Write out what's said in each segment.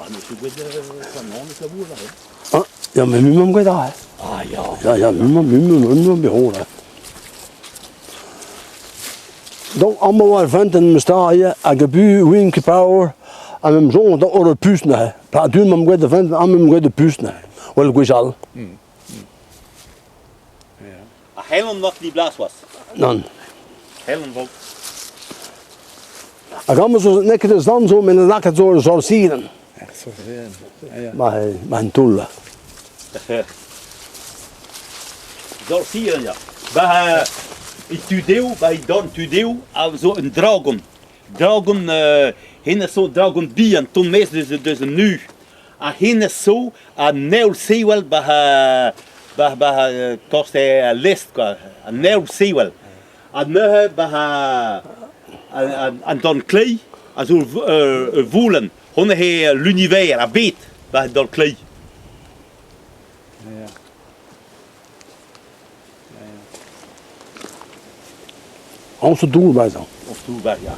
Ah, n'eus ket gwet kanon e labour là. Ah, ya, mais mumam gwet aze. Ah ya. Ya, ya, mumam, mumam, mumam bet là. Donc, amañ oa ar venten meus ta ivez, hag a bu win ket paour, ha me'm soñj da ober pus neuze. Pa du 'm gwet da venten, amañ 'm gwet da pus neuze. Wel gwechall. A c'hellont war di blas oas. Nann. C'hellont vo. Hag amañ zo n'eo ket eus dan zo, met lakaet zo ur sorsirenn. Ar sorsirenn, ja. Ma, ma en toull. Sorsirenn, ja. Ba e tu dezho, ba e dorn tu dezho, a zo un dragon. Dragon, hennezh zo dragon bihan, ton maez deus an nu. Ha hennezh zo an heol sevel ba ba ba tost eo al lestr kwa, an heol sevel. Ha neuze ba an dorn kleiz a zo ur volenn, honnezh eo l'univers, ar bed ba an dorn kleiz. Ya. Añs dour bezañ. Añs dour, ya.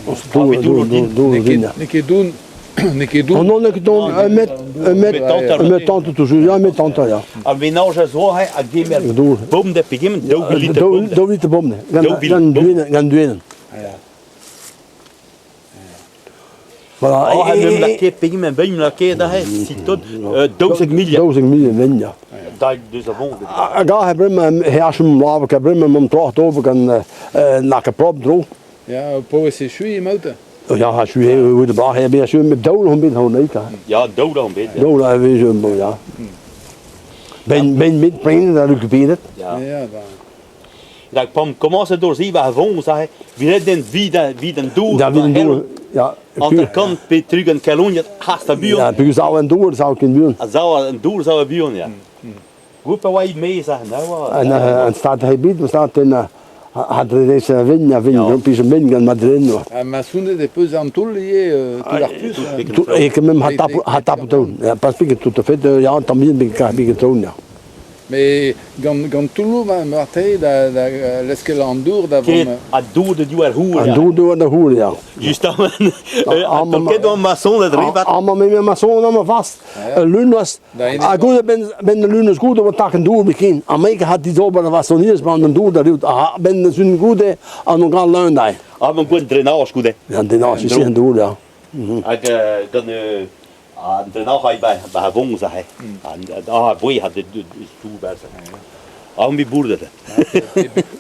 Añs dour, dour, dour, dour, N'eo ket doun, n'eo ket doun. Non, n'eo ket doun, un mètre, un mètre, un mètre tante toujours, un mètre tante, ya. Ar ménage a zo a gemer Dour. bom da pegement, daou litr bom. Daou litr bom, gant gant duenn, gant duenn. Voilà. Oh, ha lakaet pegement vein lakaet aze, sitot, 12 milliard. 12 milliard vein, ya. Deus a vont. Hag aze bremañ he achum lav ka bremañ mont troac'h d'ober gant na ket propr dro. Ya, paouez echuiñ emaout? Ya, achu eo de bras, bet achu met daou on bet hon ka. Ya, daou on bet. Daou a vez ya. Ben ben met prenet ha rekuperet. Ya. Ya, ba. Rak p'am komañset d'ober se war voñs aze, 'vit den 'vit 'vit an dour. Da vit an dour, ya. 50 pe 30 kaloniad hast a buan. Ya, peogwir sav an dour, sav ken buan. A sav an dour, sav a buan, ya. Goût pa oa e-maez aze, na oa. An an stad ebet, stad ten ha dre a vin, a vin, pij a vin gant madren. Ha ma sonet e peus an toull ivez, toull ar pus. E kement ha tap ha tap ya, pas piket tout à fait, ya, an tamm bihan bet kaout, ya. Mais gant, gant toulloù marteze da, da leskel an dour da vont... Ket, a dour de diwar hour, An dour diwar da hour, ya. Justement, ket an maçon da drivat. Amañ me maçon amañ vast. Lun was ha goude ben ben lun eus goude oa tak an dour biken. Ha me hat dizober da vaçonniezh ban an dour da riout. Ha ben sun goude an on gant leun dai. Ah, man goude drainage goude. An drainage, ici an dour, ya. Hag gant An den a ba a voñs aze. Ah, bouilh ha de Ah, mi bourdet.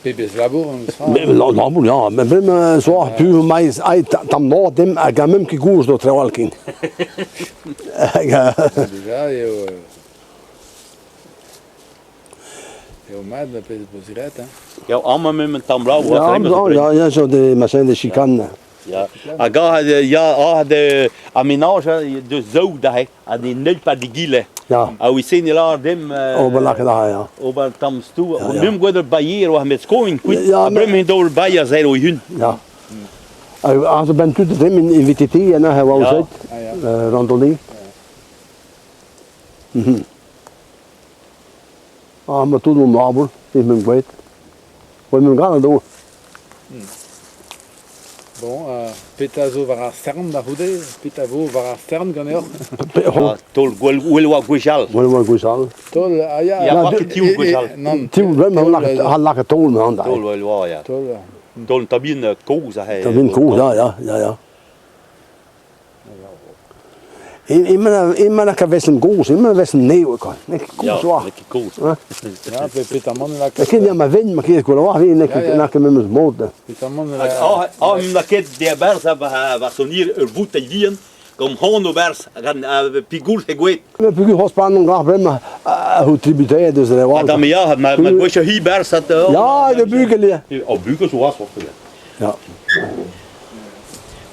Pebezh labour an tra. Labour, ya. Men bremañ soar pu mais ai tamm nord dem hag a même ket gouz d'o trewal ken. Déjà eo eo mat da pezh peus graet hein. Ya, amañ même un tamm labour. Ya, ya, ya, zo de machin de chicane. Ya, hag aze, ya, aze ar menaj deus zaou daze, ha ne neul pas d'egile. Ya. Ha ouzh-se ne lâr dimp... Ober lakaat aze, ya. Ober tamm stou. Ya, ya. Meump gwelet ur bailher war met skoin kuit. Ya, Ha bremañ int ur bailher zero e-hun. Ya. Aze ben tud dimp in VTT en aze oa Ya. ouzet, randonnée. Mhm. Ah, ma tout mon labour, is meump gwelet. Oa meump ganet do. Bon, petra zo war ar stern da c'houde? Petra vo war ar stern ganeoc'h? Taol gwell gwell oa gwechall. Gwell oa gwechall. Taol, ah ya. Ya, oa ket tiv gwechall. Nann. Tiv, bremañ ha lakaat taol ma Taol gwell oa, ya. Taol. Taol tabin kozh aze. Tabin kozh, ya, ya, ya, ya. Emañ lakaat vesen gozh, emañ vesen nevez kwa. N'eo ket kozh oa. N'eo ket kozh. Ya, petamant lakaat... Ket ya ma ven, ma ket gwell oa, n'eo ket memes mod. Petamant... Ah, lakaet diabarzh war sonir ur voutailh vihan gant c'hoant ober gant pigoul he goued. Ma peogwir c'hoazh pa an gar bremañ ho tributaer deus re Ah, dam ya, ma gwech hi berzh at... Ya, de bugel ya. Oh, bugel zo oa, Ya.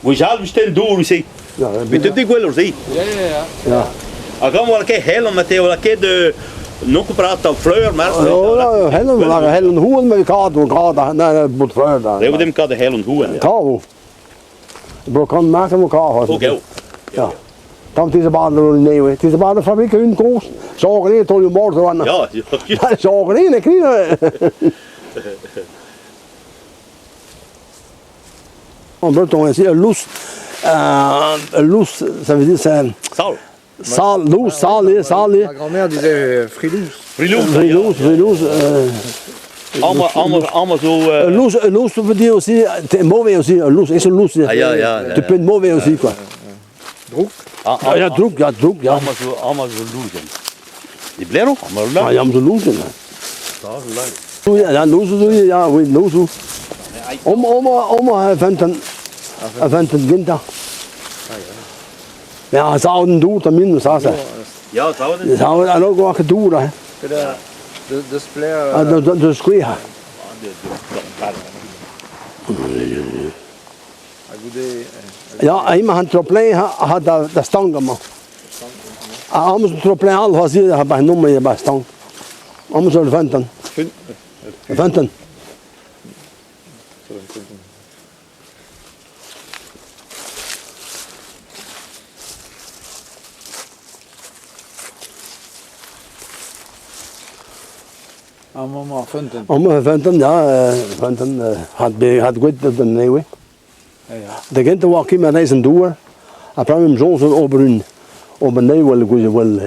Gwechall vije dour se. Met te gwell se. Ya, ya, ya. Ya. Hag amañ oa ket hell, ma te oa ket non ket prat an fleur, mar. Ja, hell, maar hell en hoen met kaart, kaart, nee, moet fleur daar. Nee, dem kat de hell en hoen. Kaart. Bro kan maken elkaar. Oké. Ja. Dan het is een baan nee, het is een baan de fabriek hun kost. Zorgen in, tot je morgen. Ja, ja. Zorgen in, ik niet. En breton, c'est lous. Lous, ça veut dire c'est... Sal. Sal, lous, sal eo, sal eo. Ma grand-mère disait frilous. Frilous. Frilous, frilous. Allemaal, allemaal, allemaal zo... Lous, lous, ça veut dire aussi, t'es mauvais aussi, lous, et c'est lous. Ah, ja, ja, ja. Tu peux être mauvais aussi, quoi. Drouk. Ah, Ah, ja, drouk, ja, drouk, ja. Allemaal zo, allemaal zo loes. Die blero? Allemaal Ah, ja, zo loes, ja. Ja, loes, ja, oui, loes. Om, om, om, venten, venten ginta. Ja, zouden doen, dan minder, zou ze. Ja, zouden. Zouden en ook wel gedoe, hè. De, de splair. De, de, de squeer. Ja, eenmaal han troplein had dat stang man. Anders een troplein al was hier had bij nummer je bij stang. Anders zullen venten. Venten. Amañ feunteun. Amañ feunteun, ya, feunteun had had gwet den newe. Da gentañ oa ket ma reizh an douar, ha pa em soñj ober un ober nev wel wel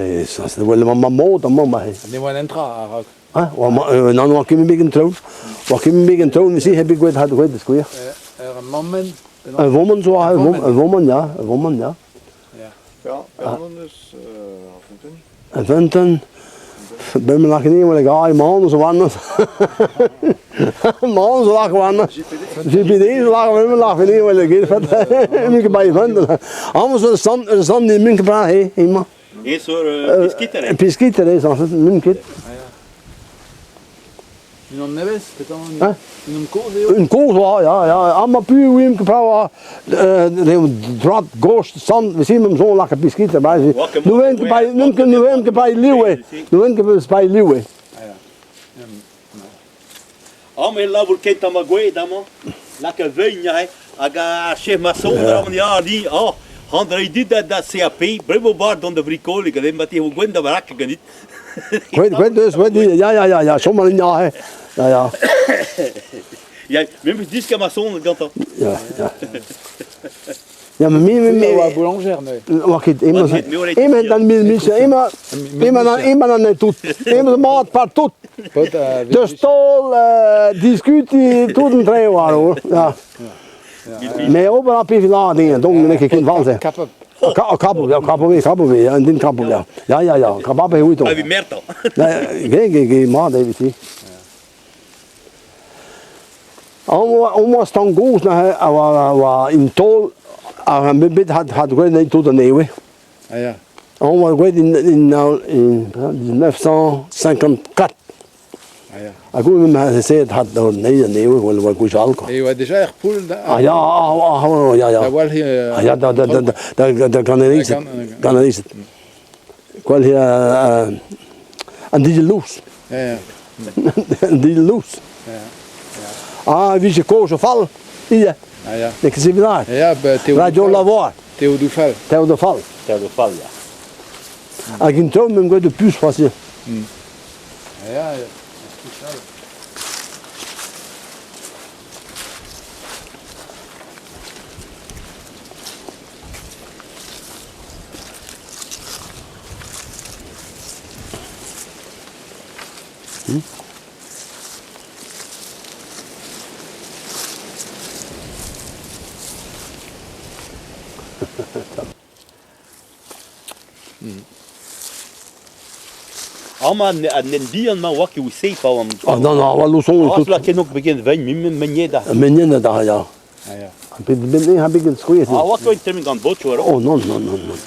wel ma mod amañ ma. Ne oa netra a-raok. Ha, oa ma nann oa ket beg an traoù. Oa ket beg an traoù, neuze heb ik gwet had gwet skouer. Ur mammenn? Un woman zo, un woman, ja, un woman, ja. Ja, Fernand eus ar feunteun. An feunteun, ben me lachen niet, maar ik ga man zo anders. Man zo lachen we GPD zo lachen we lachen niet, maar ik ga ik bij feunteun. Anders er stand er stand die minke praat, hé, ima. Een soort piskiter, hè? Piskiter, hè, zoals het minke. Unan nevez, petra an? Unan kozh eo? Un kozh oa, ya, ya. Amañ piv ouiemp ket petra oa. Droad, gauche, sant, we zien hem zo lachen piskiter bij. Nu went ket bij, nu went ket bij liv eo. Nu went ket bij liv eo. Amañ e labour kentañ ma gwez amañ. Lak a vein neuze hag ar chef maçon amañ ya ni oh Andrei dit da da CAP, bremañ bar dont da vrikolig ha ma te vo gwenn da varak ganit. Gwenn, gwenn deus, gwenn ya, ya, ya, ya, chom a rin ya, ya, ya. Ya, me 'meus disk maçon gantañ. Ya, ya. Ya, me, me, me. Oa boulanger neuze. Oa ket, emañ, emañ dan mil micher, emañ, emañ dan, emañ dan tout. Emañ mat partout. De stol, diskuti, tout an tre war, ja. Me ober a pif la dingen, dong ne ket ken valse. Kapap. Kapop, ja, kapop, kapop, ja, din kapop, ja. Ja, ja, ja, kapap e huito. Evit mertañ. Ge, ge, ge, mat evit si. Om stan gozh neuze a oa un taol ar bet had had gwellet anezhi tout anezho. Ah ya. On oa gwellet in, in, in 1954. Ah ya. Ha goude ma eseet had anezhi anezho, wel oa gwechall quoi. E oa deja er poull da... Ah ya, ah, ah, ya, ya. Da walc'hiñ... Ah ya, da, da, da, da, da gant Gant Gwell an dije lous. Ya, ya. An dije lous. Ya, ya. Ah, vije kozh o fall, ivez. Ah, ya. N'eo ket sevenaat. Ya, ba, Théo Radio Lavoir. Théo Dufal. Théo Dufal. Théo Dufal, ya. Hag en taol meump gwelet pus c'hoazh. Ya, ya. Amañ an hent bihan-mañ oa ket ouzh se pa oan. Ah non, non, war Luçon. Ah, ket nok begin vein, meunier da. Meunier da, ya. Ah, ya. Ben ben ha begin skouer. Ah, oa ket termin gant botioù alors. Oh non, non, non, non.